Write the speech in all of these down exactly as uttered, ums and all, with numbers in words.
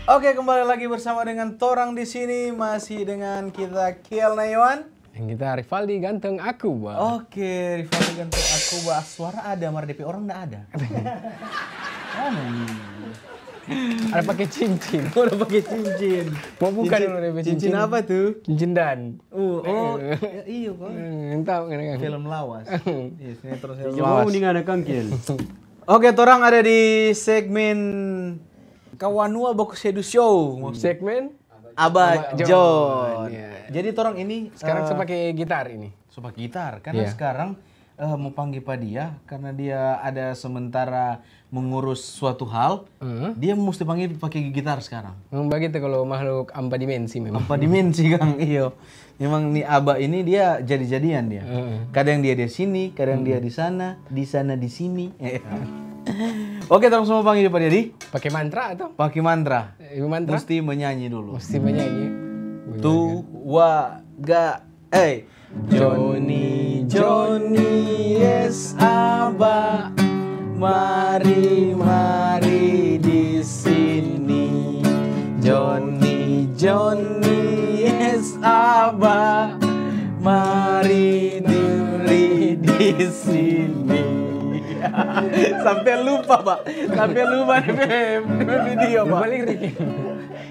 Oke, kembali lagi bersama dengan torang di sini, masih dengan kita Kiel Nayawan. Yang kita Rivaldi ganteng aku, ba. Oke, Rivaldi ganteng aku, ba. Suara ada, mar depe orang nda ada. Mana ini? Ada pakai cincin. Oh, udah pakai cincin. Mau buka Cincin- dulu depe Cincin cincin. Apa tuh? Cincin dan. Oh, oh, iya, iya, kok. Hmm, tahu kan, kan? Film lawas. Iya, sinetron film Jauh lawas. nih ada kangkil. Oke, torang ada di segmen Kawanua Baku Sedu Show. Segmen Abah Abah John, John. Iya. Jadi torang ini sekarang eh, saya pakai gitar ini. Sobat gitar, karena Iya. sekarang eh, mau panggil pa dia karena dia ada sementara mengurus suatu hal, Heeh. dia mesti panggil pakai gitar sekarang. Memang begitu kalau makhluk ampa dimensi memang. Apa dimensi, Kang? Iyo. Memang ni Abah ini dia jadi-jadian dia. Heeh. Kadang dia di sini, kadang dia di sana, di sana di sini. Oke, torang semua panggil pa dia di Pakai mantra atau? pakai mantra. Eh, mantra? Mesti menyanyi dulu. Mesti menyanyi. Tu wa ga eh Johnny, Johnny, yes, Abah. Mari, mari di sini. Johnny, Johnny, yes, Abah. Mari diri di sini. Sampai lupa, Pak. Sampai lupa di video, Pak. Lupa lirik.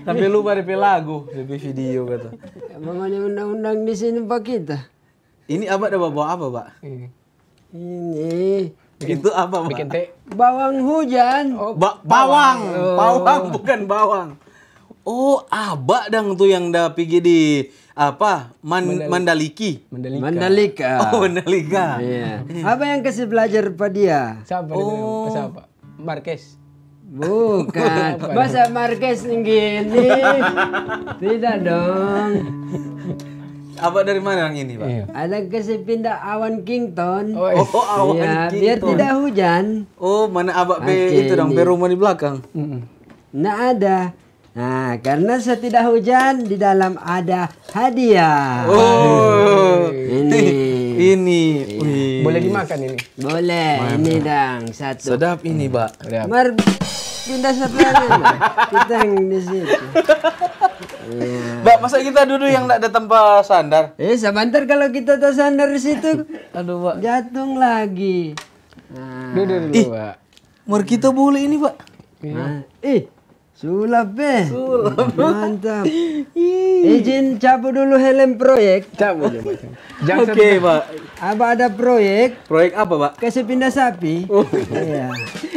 Sampai lupa di lagu, di video kata. Emang ada undang-undang di sini, Pak, kita? Ini Abah ada bawa apa, Pak? Iya. Ini Itu apa, Pak? Bikin teh. Bawang hujan. Oh, Ba- bawang, Oh. bawang bukan bawang. Oh, Abah dang tuh yang da pigi di apa? Man- Mandal- Mandaliki. Mandalika. Mandalika. Oh, Mandalika. Iya. Apa yang kasih belajar pa dia? Siapa dia? Siapa? Marquez. Bukan. Masa Marquez gini? Tidak dong. Abah dari mana yang ini, Pak? Iya. Ada kasih pindah awan Kington. Oh, Oh, awan Ya, Kington. biar tidak hujan. Oh, mana Abah pe Oke, itu dong, ini. pe rumah di belakang. Mm-mm. Nah, ada. Nah, karena setidak hujan, di dalam ada hadiah. Oh, Ini. ini. Wih. Boleh dimakan ini. Boleh, ini dang satu. Sedap ini, Pak. Sedap. Mar pindah satu lagi, Mar. Kita yang di situ. Iya. Mbak, masa kita duduk yang ndak ada tempat sandar? Eh, sebentar kalau kita tersandar di situ, Aduh, Mbak. jatuh lagi. Nah, Duduk dulu, Ih. Pak. Mar kita boleh ini, Pak. nah, ih, sulap, eh. Mantap. Izin cabut dulu helm proyek. Cabut aja, Pak. Jangan Oke, Pak. Apa ada proyek? Proyek apa, Pak? Kasih pindah sapi. Oh. Iya.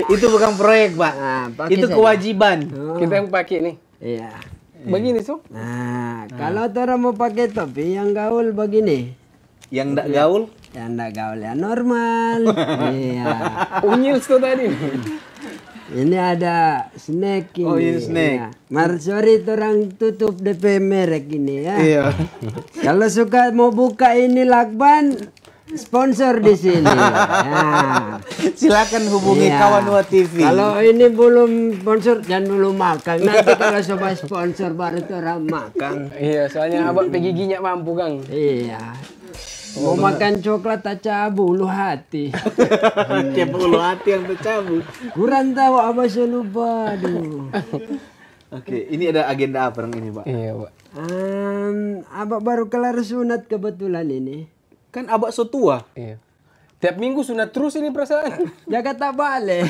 Itu bukan proyek, Pak. Nah, pakai Itu saja. Kewajiban. Oh. Kita yang pakai nih. Iya. Begini, so. Nah, kalau orang mau pakai topi yang gaul begini, Yang ndak gaul? yang ndak gaul ya normal. Iya. Unyil tuh tadi. Ini ada snack ini. Oh, ini snack. Ya. Mar, sorry, orang tutup D P merek ini ya. Iya. Kalau suka mau buka ini lakban, sponsor di sini. Ya. Silakan hubungi Iya. Kawanua T V. Kalau ini belum sponsor, jangan dulu makan. Nanti kalau coba sponsor, baru orang makan. Iya, soalnya abang pe giginya mampu, Kang. Iya. Mau makan coklat tacabu ulu hati. Kayak ulu hati yang tercabut. Kurang tahu apa saya lupa, aduh. Oke, ini ada agenda apa yang ini, Pak? Iya, Pak. Em, abang baru kelar sunat kebetulan ini. Kan abang so tua. Iya. Tiap minggu sunat terus ini perasaan. Jaga tabale.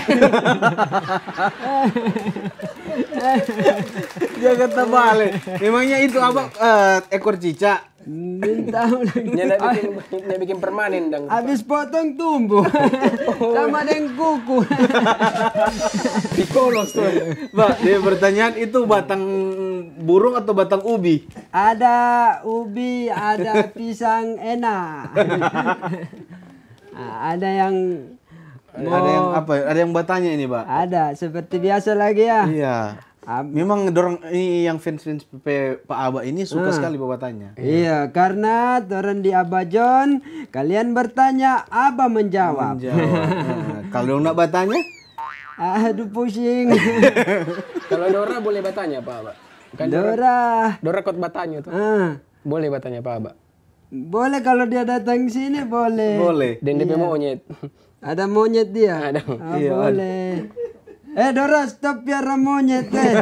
Jaga tabale. Memangnya itu abang eh, ekor cicak? Minta lagi. Dia ndak bikin, ndak bikin permanen, dang. Habis potong tumbuh. Sama deng kuku. Dikolos tuh. Mbak, dia pertanyaan itu batang burung atau batang ubi? Ada ubi, ada pisang, enak. Ah, ada yang Ada yang apa? Ada yang bertanya ini, Pak. Ada, seperti biasa lagi ya. Iya. Ab- Memang dorang ini yang fans-fans pe- Pak Abah ini suka Ah. sekali bawa tanya. Iya, karena orang di Abah John, kalian bertanya, Abah menjawab. Menjawab. Nah, kalau dong nak bertanya, Aduh, pusing. Kalau Dora boleh bertanya, Pak, Abah? Kan Dora. Dora kot bertanya tuh. Ah, Boleh bertanya, Pak, Abah? boleh kalau dia datang sini, boleh. boleh. Dan dia Iya. monyet. Ada monyet dia? Ada. Ah, Iya, ada. boleh. Eh, Dora, stop piara monyet, eh.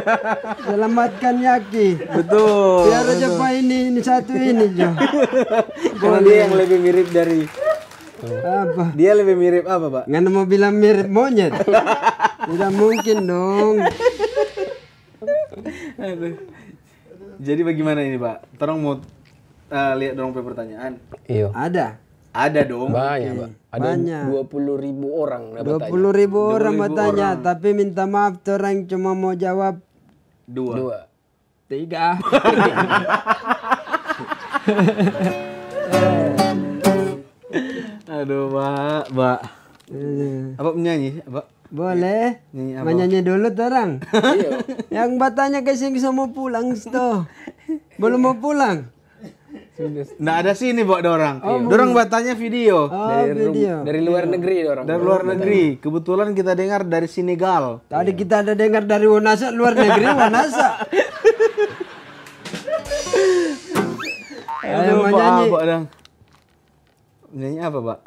Selamatkan Yaki. Betul. Piara jo pa ini, ini satu ini jo. Karena dia yang lebih mirip dari Apa? Dia lebih mirip apa, Pak? Ngana mau bilang mirip monyet? Tidak mungkin dong. Aduh. Jadi bagaimana ini, Pak? Torang mau, eh, lihat dorang pe pertanyaan. Iyo. Ada. Ada dong. Banyak, Pak. Ada banyak. Dua puluh ribu orang na batanya. Dua puluh ribu orang batanya, tapi minta maaf, torang cuma mau jawab dua. Dua. Tiga. Aduh, Pak, Pak. Aduh. Apa menyanyi, Pak? Boleh. Nyanyi apa? Menyanyi dulu, torang. Iya. Yang batanya ke sini semua pulang, sto. Belum mau pulang. Nggak ada sini buat dorang. Oh, dorang batanya video. Oh, dari ru-, video. Dari luar negeri dorang. Dari luar negeri. Kebetulan kita dengar dari Senegal. Tadi kita ada dengar dari Wanasa, luar negeri, Wanasa. Ayo, aduh, mau nyanyi. Pak, Pak, dang. Nyanyi apa, Pak?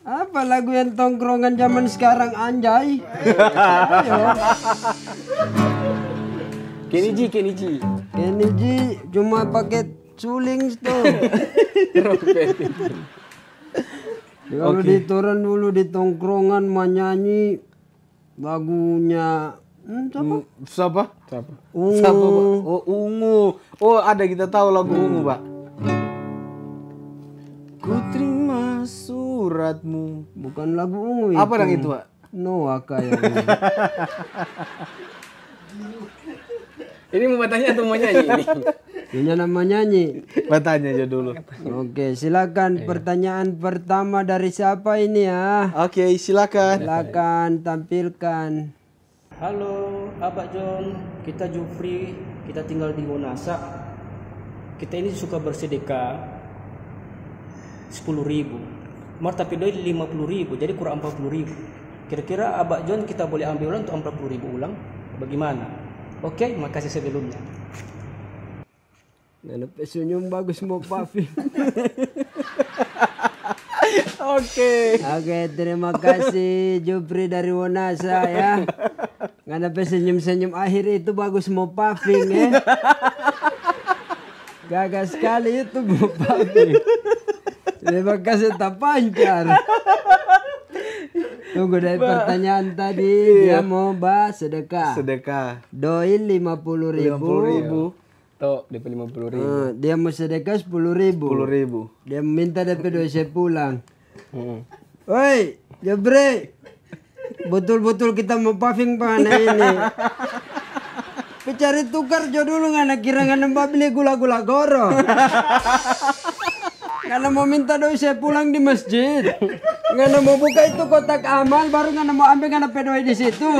Apa lagu yang tongkrongan zaman sekarang, anjay? Ayo. Kenny G, Kenny G. Kenny G cuma pakai suling tu. Trompet. Kalau oke. Di torang dulu di tongkrongan manyanyi lagunya, hmm, siapa? Hmm, siapa? Siapa? Ungu. Siapa, Pak? Oh, Ungu. Oh, ada, kita tahu lagu Ungu, Pak. Ku terima suratmu. Bukan lagu Ungu itu. Apa dang itu, Pak? Noah kayaknya. Ini mau batanya atau mau nyanyi ini? Ini nama nyanyi. Batanya aja dulu. Oke, silakan. Iya. Pertanyaan pertama dari siapa ini ya? Oke, silakan. Silakan tampilkan. Halo, Abah John. Kita Jufri, kita tinggal di Wonasa. Kita ini suka bersedekah sepuluh ribu. Mar tapi doi lima puluh ribu, jadi kurang empat puluh ribu. Kira-kira Abah John kita boleh ambil ulang tu empat puluh ribu ulang? Bagaimana? Oke, makasih sebelumnya. Ngana pe senyum bagus mo paving. Oke. Oke, terima kasih Jupri dari Wonasa ya. Ngana pe senyum-senyum akhir itu bagus mo paving ya. Gaga skali itu mo paving. Terima kasih tapancar. Tunggu dari pertanyaan tadi, dia mo ba sedekah. Sedekah. Doi lima puluh ribu. Lima puluh ribu. To, depe lima puluh ribu. Ah, dia mo sedekah sepuluh ribu. Sepuluh ribu. Dia minta depe doi se pulang. Woi, Jupri. Betul-betul kita mo paving pa ngana ini. Pe cari tukar jo dulu ngana, kira ngana mo bli gula-gula goro. Ngana mo minta doi se pulang di masjid. Ngana mo buka itu kotak amal, baru ngana mo ambe ngana pe doi di situ.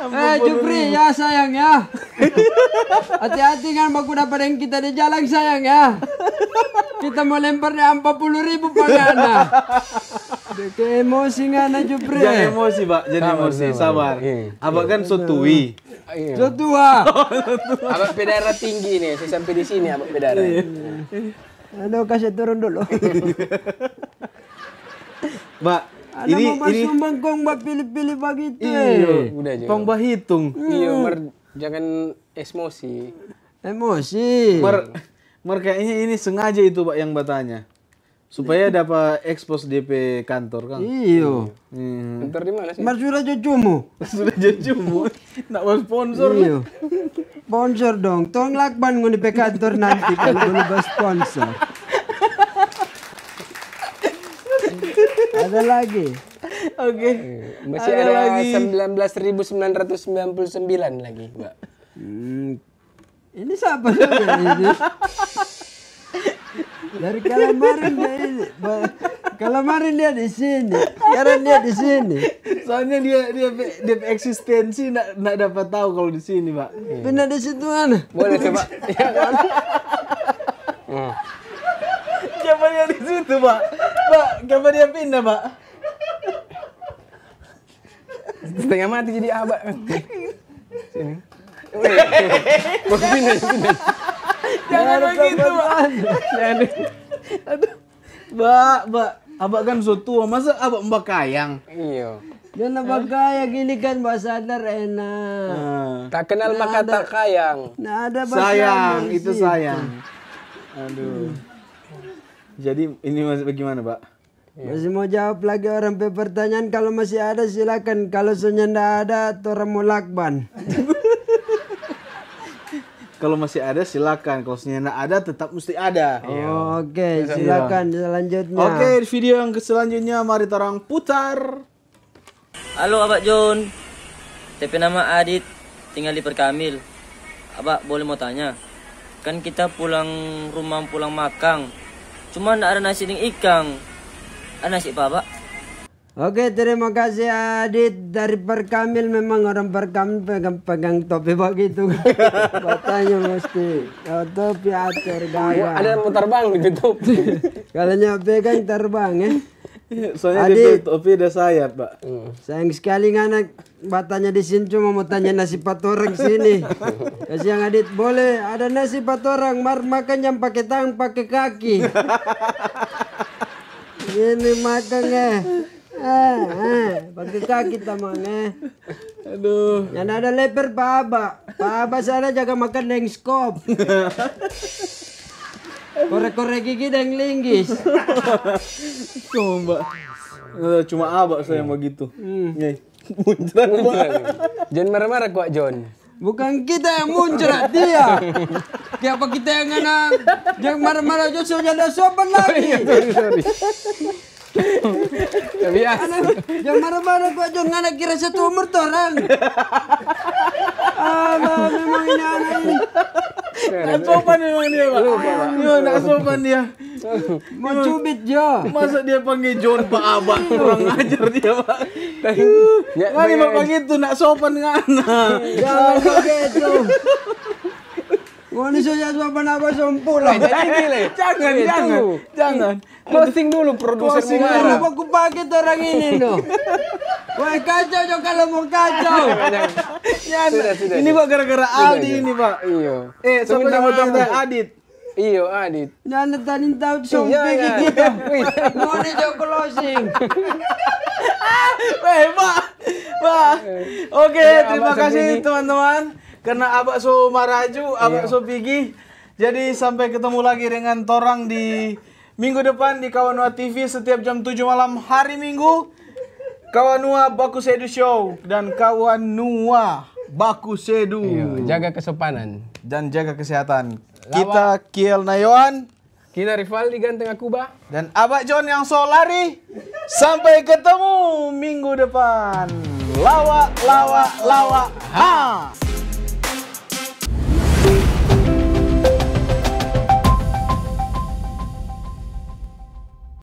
Eh, Jupri, ya sayang ya. Hati-hati kan baku dapa deng kita di jalang sayang ya. Kita mo lempar di ampa pulu ribu pa ngana. Deke emosi ngana, Jupri. Jangan emosi, Pak. Jangan emosi, sabar. Abak kan so tui. So tua. Abak pe darah tinggi nih, so sampe di sini abak pe darah. Aduh, kase turun dulu. Pak, ini, ini sumbang kong bapili-pili bagitu. Iyo, udah aja. Kong bahitung. Iyo, mar jangan emosi. Emosi. Mar, mar kayaknya ini sengaja itu, Pak, yang batanya. Supaya dapa expose depe kantor, kang. Iyo. Kantor di mana sih? Mar sudah jo cumu. Sudah jo cumu. Nak mau sponsor. Iyo. Sponsor dong. Tong lakban ngoni pe kantor nanti kalau ngoni ba sponsor. Ada lagi. Oke. Masih ada lagi sembilan belas ribu sembilan ratus sembilan puluh sembilan lagi, Pak. Hmm, ini siapa saja ini? Dari kalamarin dia ini. Kalamarin dia di sini. Sekarang dia di sini. Soalnya dia, dia pe, dia pe eksistensi ndak, ndak dapat tahu kalau di sini, Pak. Pindah di situ, mana? Boleh coba. Siapa yang di situ, Pak? Pak, siapa dia pindah, Pak? Setengah mati jadi abak. Sini. Bagus ini, ini. Jangan begitu, Pak. Jangan. Aduh. Bak, bak, abak kan so tua, masa abak mbak kayang? Iyo. Dia na bakaya gini kan, basadar enak. Tak kenal maka tak kayang. Nah, ada sayang, itu sayang. Aduh. Jadi ini masih bagaimana, Pak? Masih mau jawab lagi orang pe pertanyaan? Kalau masih ada silakan, kalau so nyanda ada, torang mo lakban. Kalau masih ada silakan, kalau so nyanda ada tetap mesti ada. Oh, oke, silakan selanjutnya. Oke, video yang selanjutnya mari torang putar. Halo Abak John, T P nama Adit, tinggal di Perkamil. Abak boleh mau tanya, kan kita pulang rumah pulang makang, cuma ndak ada nasi deng ikang. Ada nasi pa Abak? Oke, terima kasih Adit dari Perkamil. Memang orang Perkamil pegang-pegang topi bagitu. Batanya mesti oh, topi ator gaya. Ada yang mau terbang gitu topi. Kalau nya pegang terbang eh. Soalnya Adit, dia topi ada sayap, Pak. Sayang sekali ngana batanya di sini cuma mau tanya nasi patorang sini. Kasiang Adit, boleh ada nasi patorang, mar makan yang pakai tangan, pakai kaki. Ini makan eh. Eh, eh, pakai kaki tamang eh. Aduh. Yang ada leper pa Abak. Pa Abak sana jaga makan deng skop. Kore-kore gigi deng linggis. Coba. Eh, cuma Abak saya yang begitu. Nih. Muncrat, Pak. Jangan marah-marah kok, John. Bukan kita yang muncrat, dia. Kiapa kita yang ngana yang marah-marah jo so nyanda sopan lagi. Biasa. Yang marah-marah kok jo ngana kira satu umur torang. Alah, memang ini anak ini. Nggak sopan memang dia, Pak. Iya, nggak sopan dia. Mau cubit jo. Masa dia panggil John Pak Abak? Kurang ajar dia, Pak. Ngani mau begitu, nak sopan ngana. Jangan begitu. Ngoni so ya sopan apa sompul. Jadi gile. Jangan, jangan, jangan. Closing dulu produser. Closing mau dulu. marah. Mau kupake orang ini no. Wah kacau jo kalau mau kacau. Ini Pak gara-gara Aldi ini, Pak. Iyo. Eh, siapa nama kita? Adit. Iyo, Adit. Jangan tadi tahu Iya, sompek iya. kita. Ngoni jo closing. Eh, Pak. Pak. Oke, Ya, terima Abak kasih Sopigi. Teman-teman. Karena Abak so maraju, Abak Iya. so pigi. Jadi sampai ketemu lagi dengan torang di minggu depan di Kawanua T V setiap jam tujuh malam hari Minggu. Kawanua Baku Sedu Show dan Kawanua Baku Sedu. Iyo, jaga kesopanan. Dan jaga kesehatan. Kita Kiel Nayoan Kita Rivaldi ganteng aku bah. dan Abak John yang so lari. Sampai ketemu minggu depan. Lawak, lawak, lawak. Ha.